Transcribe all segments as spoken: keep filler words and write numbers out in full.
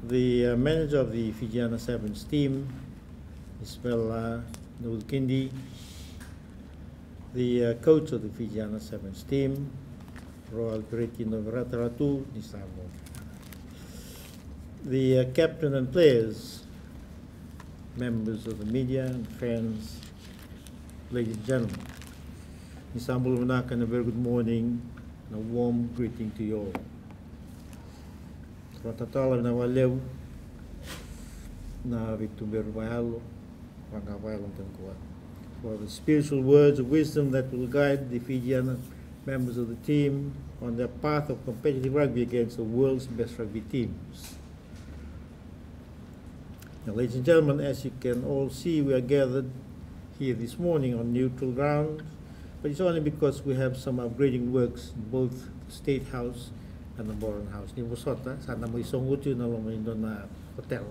The uh, manager of the Fijiana Sevens team, Isabella Nulkindi, the uh, coach of the Fijiana Sevens team, Roa Albereti Noverata Ratu ni sa moce. The uh, captain and players, members of the media and fans, ladies and gentlemen, ni sa bula vinaka and a very good morning and a warm greeting to you all. Vakatatala vinaka vakalevu na veituberi vakayalo, vaka vakayalo nikua. For the spiritual words of wisdom that will guide the Fijian members of the team on their path of competitive rugby against the world's best rugby teams. Now, ladies and gentlemen, as you can all see, we are gathered here this morning on neutral ground, but it's only because we have some upgrading works in both the State House and the Boran House. Ni vosota, sa na mai sogo tu na loma ni dua na hotel.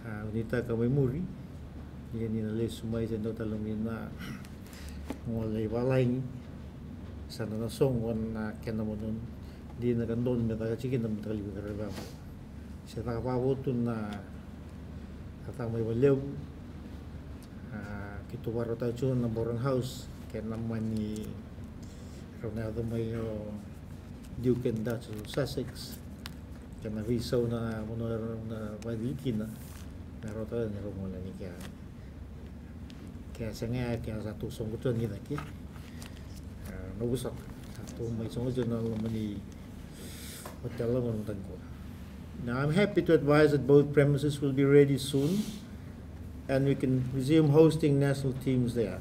A, ni taka mai muri, ia ni na lesu mai se dua tale mai na gole i valagi, sa na na sogo na kena vanua, dina ka donu me caka tiko kina me taka livi ka raica. Se caka vakavotu na cakacaka mai valevu. A, keitou vakarautaka tiko na Boran House kei na mani rau na yaco mai o Duke and Duchess of Sussex, kei na veisau na vanua rau na vacili kina. Me rautaka ni rau gole ni kea. Kea sega ya, kea sa tou sogo tu ni cake. A, na vosota, sa tou mai sogo tu na loma ni hotel loma ni dua. Now, I'm happy to advise that both premises will be ready soon and we can resume hosting national teams there.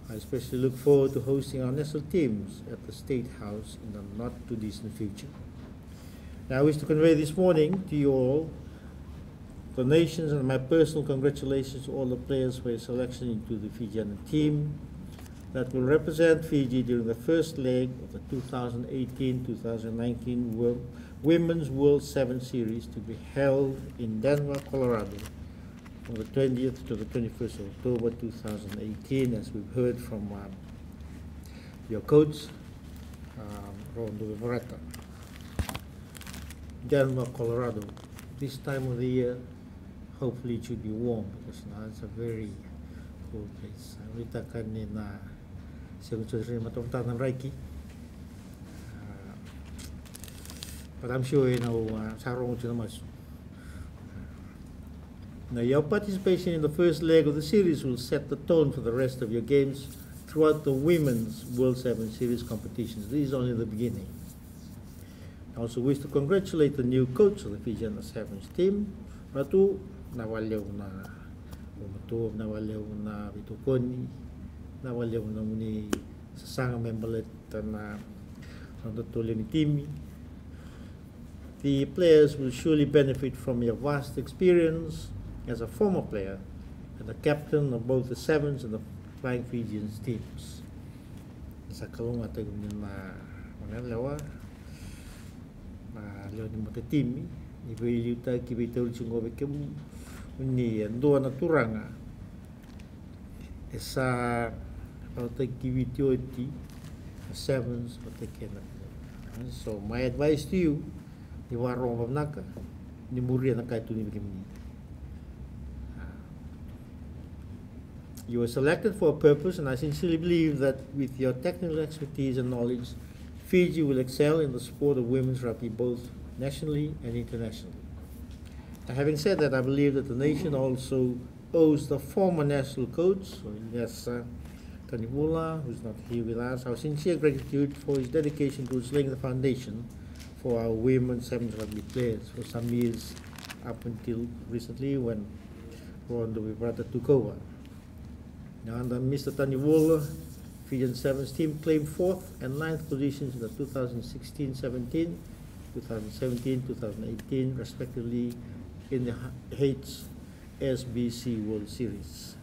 I especially look forward to hosting our national teams at the State House in the not too distant future. Now, I wish to convey this morning to you all the nations and my personal congratulations to all the players for your selection into the Fijian team that will represent Fiji during the first leg of the two thousand eighteen two thousand nineteen Wo-, Women's World Seven Series to be held in Denver, Colorado, from the twentieth to the twenty-first of October two thousand eighteen, as we've heard from, um, your coach, um, Roa Duvevarata. Denver, Colorado. This time of the year, hopefully it should be warm because now it's a very cold place. Au nuitaka ni na sega ni soti ni matavata na draki. Uh, but I'm sure you know, uh, sa rogo tu na masu. Now, your participation in the first leg of the series will set the tone for the rest of your games throughout the Women's World Seven Series competitions. This is only the beginning. I also wish to congratulate the new coach of the Fijian Sevens team, Ratu, na valevu na, na valevu na veitokoni, na valevu na muni sasaga me baleta na, na noda toli ni timi. The players will surely benefit from your vast experience as a former player and a captain of both the Sevens and the Flying Fijians teams. Sa kalougata na, na lewa, na lewa ni matatimi, ni veiliutaki veitauri tiko vei kemuni e dua na turaga e sa vakataki Viti oti na Sevens vata kei na. So my advice to you, ni vakarogo vavinaka, ni muria na ka e tukuni vei kemuni. You were selected for a purpose, and I sincerely believe that with your technical expertise and knowledge, Fiji will excel in the sport of women's rugby both nationally and internationally. Now, having said that, I believe that the nation also owes the former national coach, Inesa Tanivula, who is not here with us, our sincere gratitude for his dedication towards laying the foundation for our women sevens rugby players for some years up until recently when Roa Duvevarata took over. Now, under Mister Tanivula, Fijian Sevens team claimed fourth and ninth positions in the two thousand sixteen seventeen, two thousand seventeen, two thousand eighteen, respectively, in the H S B C World Series.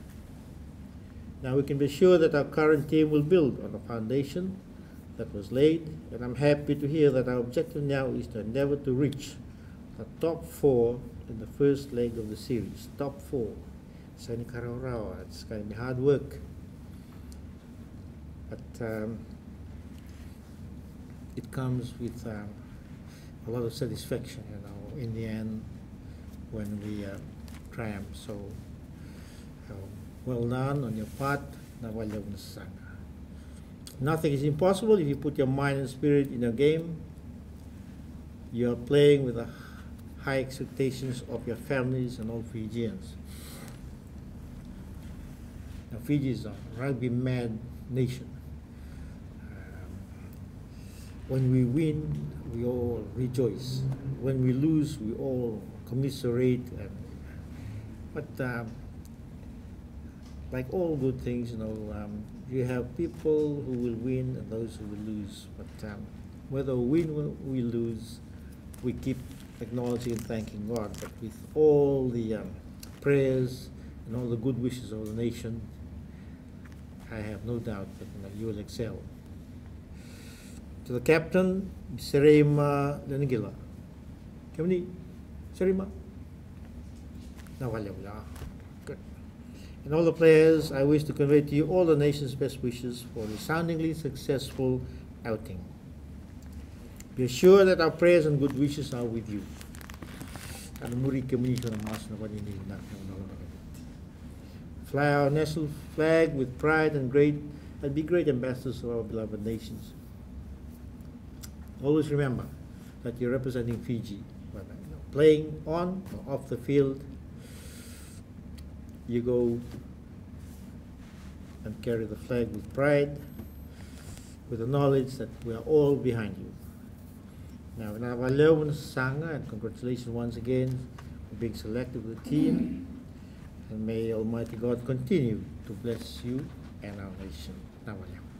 Now we can be sure that our current team will build on the foundation that was laid, and I'm happy to hear that our objective now is to endeavor to reach The top four in the first leg of the series. Top four. It's gonna be hard work. But um, it comes with um, a lot of satisfaction, you know, in the end when we uh, triumph. So, um, well done on your part. Na vakalevu na sasaga. Nothing is impossible if you put your mind and spirit in a game. You are playing with the high expectations of your families and all Fijians. Now, Fiji is a rugby mad nation. Um, when we win, we all rejoice. When we lose, we all commiserate. And, but um, like all good things, you know, um, you have people who will win and those who will lose. But um, whether we win or we lose, we keep acknowledging and thanking God. But with all the um, prayers and all the good wishes of the nation, I have no doubt that you, know, you will excel. To the captain, Serema Lenigila. Kemuni, Serema? Na vakalevu. Good. And all the players, I wish to convey to you all the nation's best wishes for a resoundingly successful outing. Be assured that our prayers and good wishes are with you. Au na muri kemuni ena masu na vakanuinui vinaka. Fly our national flag with pride and great and be great ambassadors of our beloved nations. Always remember that you're representing Fiji, whether you're playing on or off the field. You go and carry the flag with pride, with the knowledge that we are all behind you. Now, na vakalevu na sasaga, and congratulations once again for being selected for the team. And may Almighty God continue to bless you and our nation. Na vakalevu.